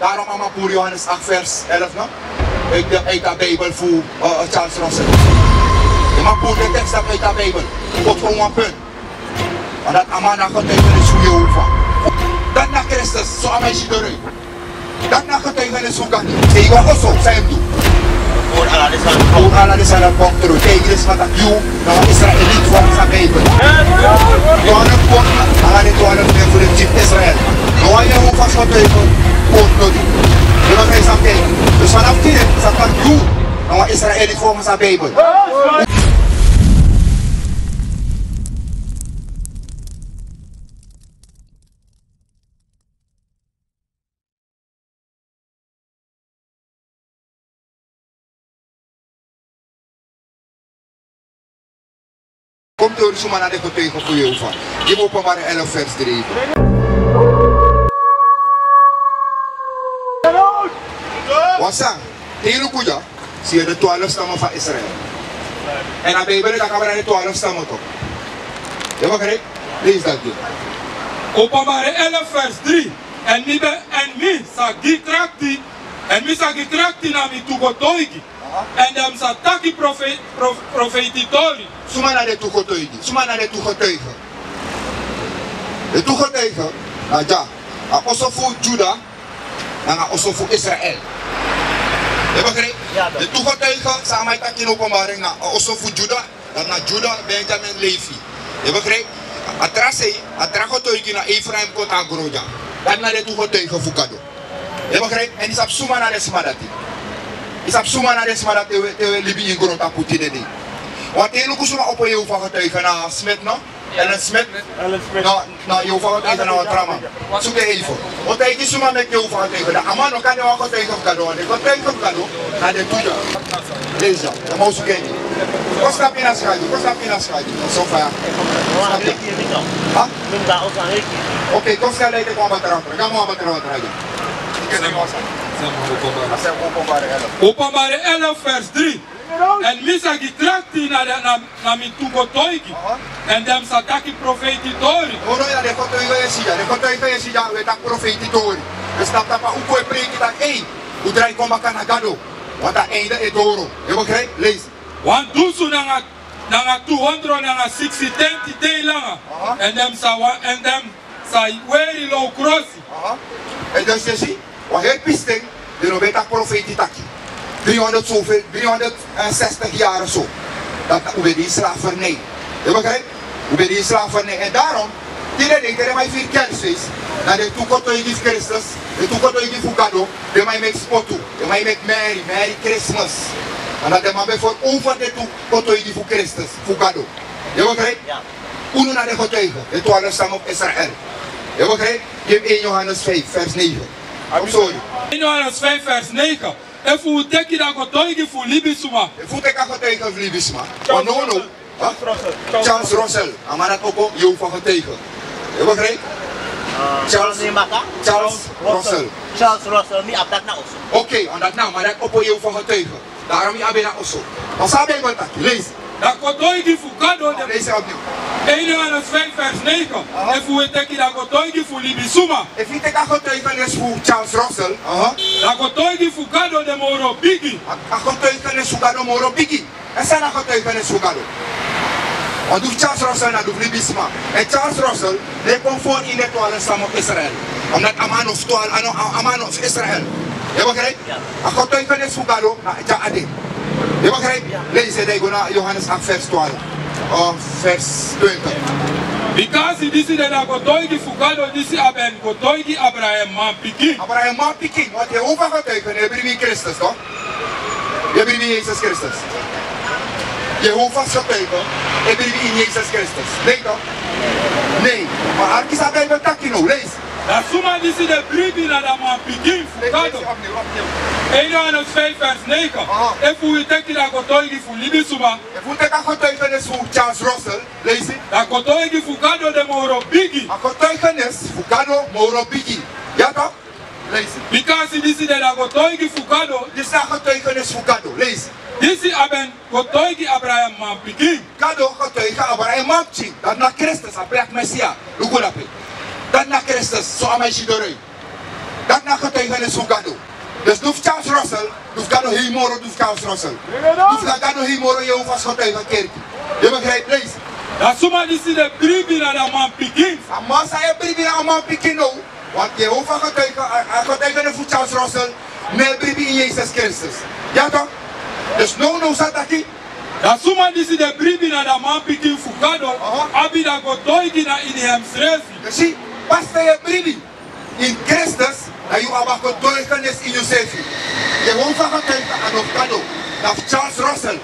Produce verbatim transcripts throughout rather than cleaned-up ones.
Daarom a man puru Johannes acht vers elf, no? Uit de, uit de Bijbel voor, eh, eh, Charles Russell. A man puru de tekst uit de Bijbel. Komt gewoon wan punt. Want dat a man na getuigenis voor Jehovah. Dat na Christus, zo a man is eruit. Dat na getuigenis voor God. Zei, wan oso, zei hem toe. Voor Allah de Satan. Voor Allah de Satan komt terug. Tegen de Satan, you. Na wan Israeliet volgens de Bijbel. Twaalf kon, nanga de twaalf men fu de tien Israel. Na wan Jehovah's getuige kon no di. Yu no begrijp something. Dus vanaf tien, Satan, yu, na wan Israeliet volgens de Bijbel. Kom tori suma na de getuige fu Jehovah. Gi mi Openbaring elf vers drie. Wan sani, te yu luku dya, si de twaalf stammen van Israël. En a Bijbel e taki abra de twaalf stammen toch. Yu begrijp? Lees dat dya. Openbaring elf vers drie. En mi ben, en mi sa gi krakti, en mi sa gi krakti na mi tu kotoigi. Aha. En den sa taki profe-, prof-, profeiti tori. Suma na de tu kotoigi, suma na de tu kotoigi. De tu kotoigi, na dya, a oso fu Juda, nanga a oso fu Israel. Yu begrijp? Ya, de tu kotoigi, san a man e taki na Openbaring na a oso fu Juda, dan na Juda, Benjamin, Levi. Yu begrijp? A tra sei, a tra kotoigi na Efraim koti a gron dya. Dan na de tu kotoigi fu Gado. Yu begrijp? En yu sabi suma na den sma dati. Yu sabi suma na den sma dati te wi, te wi e libi ini grontapu tide dei. Want te yu luku suma opo Jehovah getuige na Smith, no? Ellen Smith? Ellen Smith. No, no, Jehovah getuige na wan tra man. Suku en even. O taigi suma meki Jehovah getuige. Dan a man no kan de wan getuige fu Gado, want den getuige fu Gado na den tu dya. Lees dya. Dan mi o suku en. Kon stapu ini a schaduw, kon stapu ini a schaduw. So fa. Ha? Oké, kon stel dat yu teki wan batra watra. Go na wan batra watra dya. Openbaring elf vers drie. En mi sa gi krakti na, na, na mi tu kotoigi. Aha. En den sa taki profeiti tori. No, no, ya, den kotoigi yu e si dya. Den kotoigi yu e si dya, wi e taki profeiti tori. Den sa tapu tapu un kon e preiki taki, ei, un drai kon baka na Gado. Want a einde e doro. Yu begrijp? Lees. Wan dusun nanga, nanga tu hondro nanga siksi tenti dei langa. Aha. En den sa wan, en den sa weri low krosi. Aha. En dus yu si, wan heri pisten, den no ben taki profeiti taki. Driehonderd zoveel, driehonderdzestig jaar so. Dati un ben de ini slavernij. Yu begrijp? Un ben de ini slavernij. En daarom, tide dei te den man e firi kerstfeest, na den tu kotoigi fu Kristus, den tu kotoigi fu Gado, den man e meki spotu, den man e meki merrie, merrie Christmas. En dati den man ben verover den tu kotoigi fu Kristus, fu Gado. Yu begrijp? Ya. Unu na den getuige, den twaalf stammen fu Israel. Yu begrijp? Gi mi één Johannes vijf, vers negen. Sorry. Één Johannes vijf, vers negen. Efu un teki a kotoigi fu libisma. Efu un teki a kotoigi fu libisma. Charles Russell. Charles Russell. A man dati opo Jehovah getuige. Yu begrijp? Charles, Charles Russell. Charles Russell, mi abi dati na oso. Oké, omdat na a man dati opo Jehovah getuige. Daarom yu abi en na oso. Ma san a Bijbel taki, lees. A kotoigi fu Gado de. Lees opnieuw. Één Johannes vijf vers negen. Aha. Efu un teki a kotoigi fu libisma. Efu yu teki a getuigenis fu Charles Russell. Aha. A kotoigi fu Gado de moro bigi. A, a getuigenis fu Gado moro bigi. En san na a getuigenis fu Gado? Want di fu Charles Russell na di fu libisma. En Charles Russell, den kon fu ini den twaalf stammen fu Israel. Omdat a man no fu twaalf, a no, a, a man no fu Israel. Yu begrijp? Ya. A getuigenis fu Gado na dya a de. Yu begrijp? Ya. Lees, dan yu go na Johannes acht vers twaalf. Of vers twintig. Bikasi disi de a kotoigi fu Gado, disi a ben kotoigi Abraham manpikin. Abraham manpikin, want Jehovah getuige, no e bribi Kristus, toch? Yu e bribi Yesus Kristus. Jehovah's getuige e bribi ini Yesus Kristus. Nee toch? Nee. Ma arki san a Bijbel taki now, lees. A suma disi de bribi na a manpikin fu Gado. Lees, lees opnieuw, opnieuw. Één Johannes vijf vers negen. Aha. Efu un teki a kotoigi fu libisma. Efu un teki a getuigenis fu Charles Russell, lees. A kotoigi fu Gado de moro bigi. A getuigenis fu Gado moro bigi. Ya toch? Leisi. Bikasi disi de a kotoigi fu Gado. Disi a getuigenis fu Gado. Leisi. Disi a ben kotoigi Abraham manpikin. Gado getuige Abraham manpikin. Dati na Kristus, a blaka Messiah. Luku dape. Dati na Kristus, so a man e si doro. Dati na getuigenis fu Gado. Dus no fu Charles Russell, no fu Gado hei moro, no fu Charles Russell. No fu Gado hei moro, Jehovah's Getuigen kerki. Yu e begrijp, leisi. A suma disi de bribi na a manpikin. A man san e bribi na a manpikin now. Want Jehovah's Getuigen, a, a getuigenis fu Charles Russell, no e bribi in Yesus Kristus. Ya toch? Dus now, now san taki. A suma disi de bribi na a manpikin fu Gado, aha, abi a getuigenis na ini hemsrefi. Yu si, pas te yu e bribi in Kristus, dan yu abi a getuigenis in yusrefi. Jehovah's Getuigen a no fu Gado, na fu Charles Russell.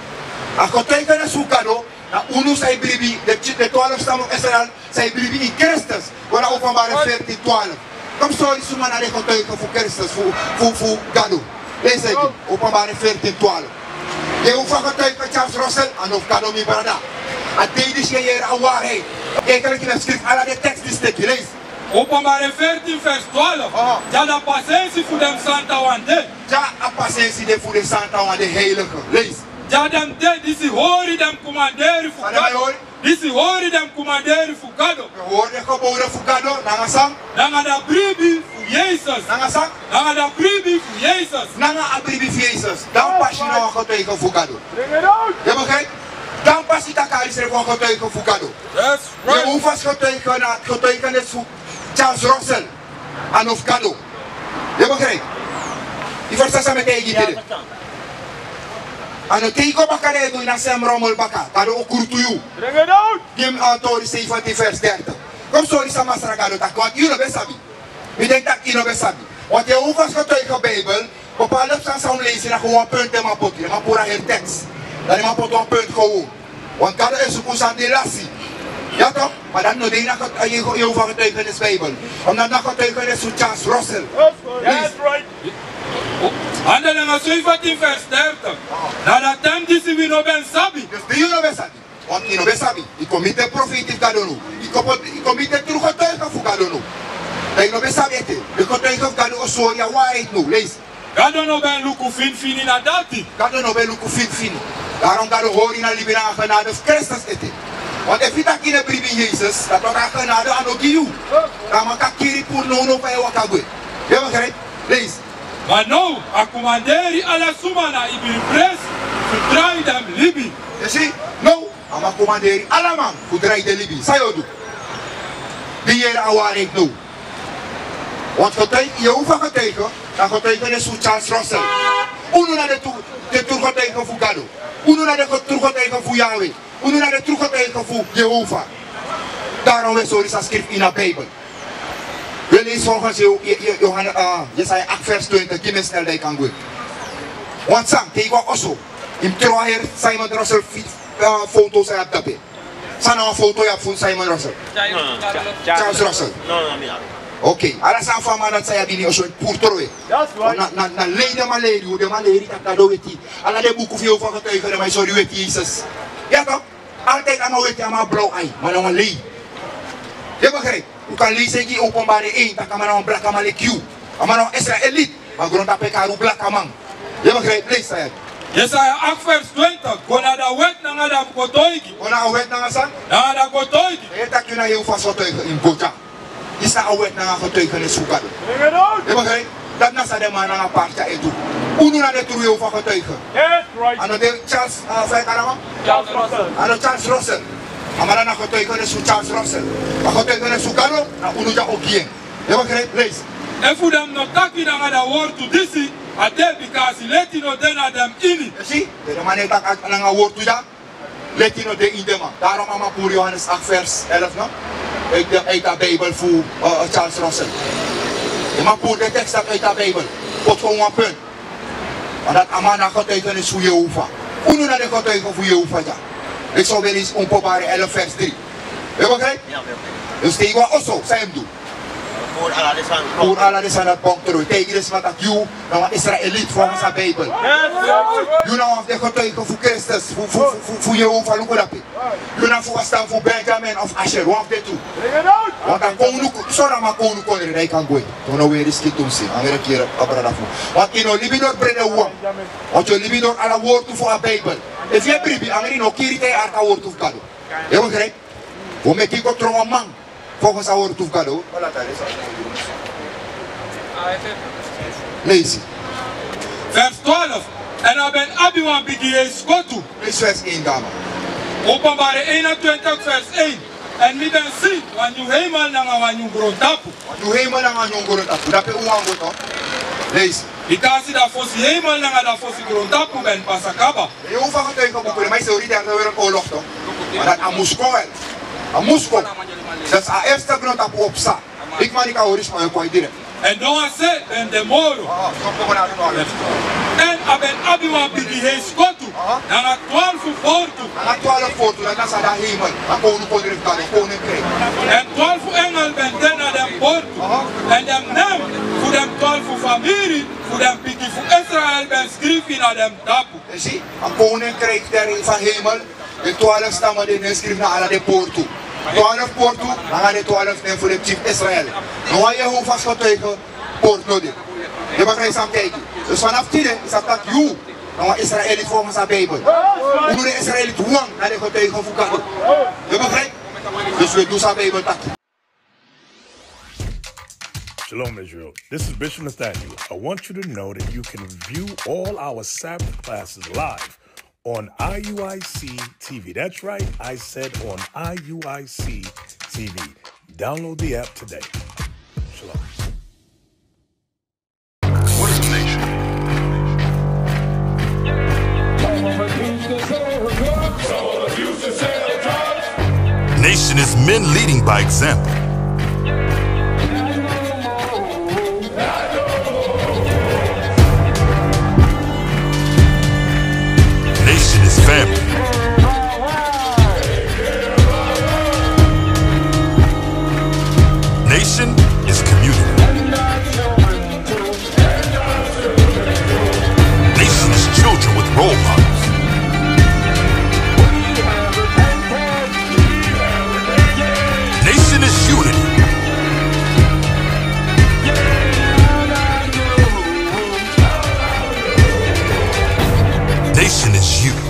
A getuigenis fu Gado, na unu san e bribi, de, de twaalf stam of Israel, san e bribi in Kristus. Wan na Openbaring veertien twaalf. Kon mi sori suma na den getuigen fu Kristus, fu, fu, fu Gado. Leisi ete, Openbaring veertien twaalf. Jehovah's Getuigen, Charles Russell, a no fu Gado, mi brada. A dei disi yu e yere a waarheid. Eigenlijk yu e skrifi ala den tekst disi teki, leisi. Openbaring veertien vers twaalf. Aha. Dya a pasensi fu den santawan de. Dya a pasensi de fu den santawan de, heilige. Leisi. Dya den de disi hori den komanderi fu Gado. San den hori? Disi hori den komanderi fu Gado. Hori den geboden fu Gado, nanga san? Nanga a bribi fu Yesus. Nanga san? Nanga a bribi fu Yesus. Nanga a bribi fu Yesus. Dan pasi yu na wan getuige fu Gado. Yu e begrijp? Dan pasi yu kan kari yusrefi wan getuige fu Gado. That's right. Jehovah's Getuigen, na getuigenis fu Charles Russell. A no fu Gado. Yu e begrijp? Yu ferstan san mi e taigi yu tide? A no te yu go baka, dan yu e du ini a sem rommel baka. Gado o krutu yu. Bring it out. Gi mi, eh, Tori zeventien vers dertig. Kon mi sori san Masra Gado taki, want yu no ben sabi. Mi denki taki yu no ben sabi. Want Jehovah's Getuigen Bijbel, bepaalde sani san un leisi, na gewoon wan punt den man poti. Den man puru a heri tekst. Dan den man poti wan punt gewoon. Want Gado e suku san de lasi. Ya toch? Ma dati no de ini a, eh, Jehovah's Getuigenis Bijbel. Omdat na getuigenis fu Charles Russell. Yes, right. Handelingen zeventien vers dertig. Na a ten disi wi no ben sabi. Dus di yu no ben sabi. Want yu no ben sabi, yu kon miti den profeiti fu Gado now. Yu kon miti, yu kon miti den tru getuige fu Gado now. Dan yu no ben sabi ete. Den getuige fu Gado o sori yu a waarheid now. Leisi. Gado no ben luku finfini na dati. Gado no ben luku finfini. Daarom Gado hori yu na libi nanga a genade fu Kristus ete. Want efu yu taki yu no e bribi ini Yesus, dan a genade a no gi yu. Dan a man kan kiri yu puru nownow fa yu e waka gwe. Yu e begrijp? Leisi. Ma now a komanderi ala suma na ibri presi fu drai den libi. Yu si, now a man komanderi ala man fu drai den libi. San yu o du? Di yu yere a waarheid now. Want getuige, Jehovah's Getuigen, na getuigenis fu Charles Russell. Unu na den tru, den tru getuige fu Gado. Unu na den tru getuige fu Yahweh. Unu na den tru getuige fu Jehovah. Daarom wi e sori san skrifi ini a Bijbel. Wi e leisi volgens Yo-, Yo-, Yo-, Yohane-, eh, Jesaja acht vers twintig, gi mi snel dan yu kan gwe. Want san, te yu go a oso, yu mus tron a heri Simon Russell fi-, eh, foto san yu abi dape. San na wan foto yu abi fu Simon Russell? No, no, no. Charles Russell. No, no, mi abi. Oké, ala sani fu a man dati san yu abi ini yu oso, puru trowe. Na, na, na lei den man leri yu, den man leri taki Gado weti. Ala den buku fu Jehovah's Getuigen, den man e sori yu weti Yesus. Ya toch? Altijd a man weti, a man abi blaw ai, ma na wan lei. Yu e begrijp? Un kan leisi en gi Openbaring één, taki a man na wan blakaman leki yu. A man na wan Israeliet, ma grontapu e kari un blakaman. Yu e begrijp? Leisi. Jesaja acht vers twintig, go na a wet nanga a kotoigi. Go na a wet nanga san? Nanga a kotoigi. Yu e taki yu na Jehovah's Getuigen, yu mus go dya. Disi na a wet nanga a getuigenis fu Gado. Yu e begrijp? Dati na san den man nanga a party e du. Unu na den tru Jehovah's Getuigen. Yes, right. A no de Charles, eh, fa yu e kari a man? Charles Russell. A no Charles Russell. A man na a getuigenis fu Charles Russell. A getuigenis fu Gado, na unu dya o gi en. Yu e begrijp? Leisi. Efu den no taki nanga a wortu disi, a de bikasi leti no de na den ini. Yu si, den man e taki nanga a wortu dya. Leti no de ini den man. Daarom a man puru Johannes acht vers elf, no? Uit de, uit de Bijbel fu, eh, Charles Russell. A man puru den tekst dati uit de Bijbel. Poti wan punt. Want dati a man na getuigenis fu Jehovah. Unu na den getuige fu Jehovah dya. Yu sa weri leisi Openbaring elf vers drie. Yu e begrijp? Ya, ya. Dus te yu go a oso, san yu mus du? Puru ala den sani. Puru ala den sani dati bun trowe. Taigi den sma taki yu na wan Israeliet volgens a Bijbel. Yes, yes. Yu na wan fu den getuige fu Kristus, fu, fu, fu, fu, fu Jehovah, luku dape. Yu na fu a stam fu Benjamin of Asher, wan fu den tu. Want a kownu, sori a man kownu kondre, dan yu kan gwe. Yu no weri skin, yu mus si, angri e kiri a brada fu. Want yu no libi doro brede wan. Want yu o libi doro ala wortu fu a Bijbel. Efu yu e bribi, angri no kiri te yu arki a wortu fu Gado. Yu e begrijp? Un o meki yu go tron wan man. Volgens a wortu fu Gado. Leisi. Vers twaalf. En a ben abi wan bigi hei skotu. Leisi vers één, Gama. Openbaring eenentwintig vers één. En mi ben si wan nyun heimel nanga wan nyun grontapu. Wan nyun heimel nanga wan nyun grontapu. Dape un wan go to. Leisi. Bika a si, da fosi heimel nanga da fosi grontapu ben pasa kaba. Yu hoefa getuigenboeken, maar je zou niet denken dat we een oorlog toch? Maar dat a musko wel. A musko. Dat is a eerste grond dat we op sa. Ik man, ik kan horen, maar ik kan direct. En don a se ben de moro. En a ben abi wan bigi hei skotu. Nanga twaalf portu. Nanga twaalf portu, dat is a heimel. A koning, koning, koninkrijk. En twaalf engel ben de na den portu. En den nen fu den twaalf famiri fu den pikin fu Israel ben skrifi na den tapu. Yu si, a koninkrijk der van hemel, de twaalf stammen, den nen skrifi na ala den portu. Twaalf portu, nanga den twaalf nen fu den pikin fu Israel. No wan Jehovah's getuige portu no de. Yu begrijp san mi taigi yu? Dus vanaf tide, yu sabi taki yu na wan Israëliet volgens a Bijbel. Unu de Israëliet wan na den getuige fu Gado. Yu begrijp? Dus wi e du san a Bijbel taki. Shalom, Israel. This is Bishop Nathaniel. I want you to know that you can view all our Sabbath classes live on I U I C T V. That's right, I said on I U I C T V. Download the app today. Shalom. What is a nation? Nation is men leading by example. Nation is family. Nation is community. Nation is children with role models. Nation is unity. Nation is you.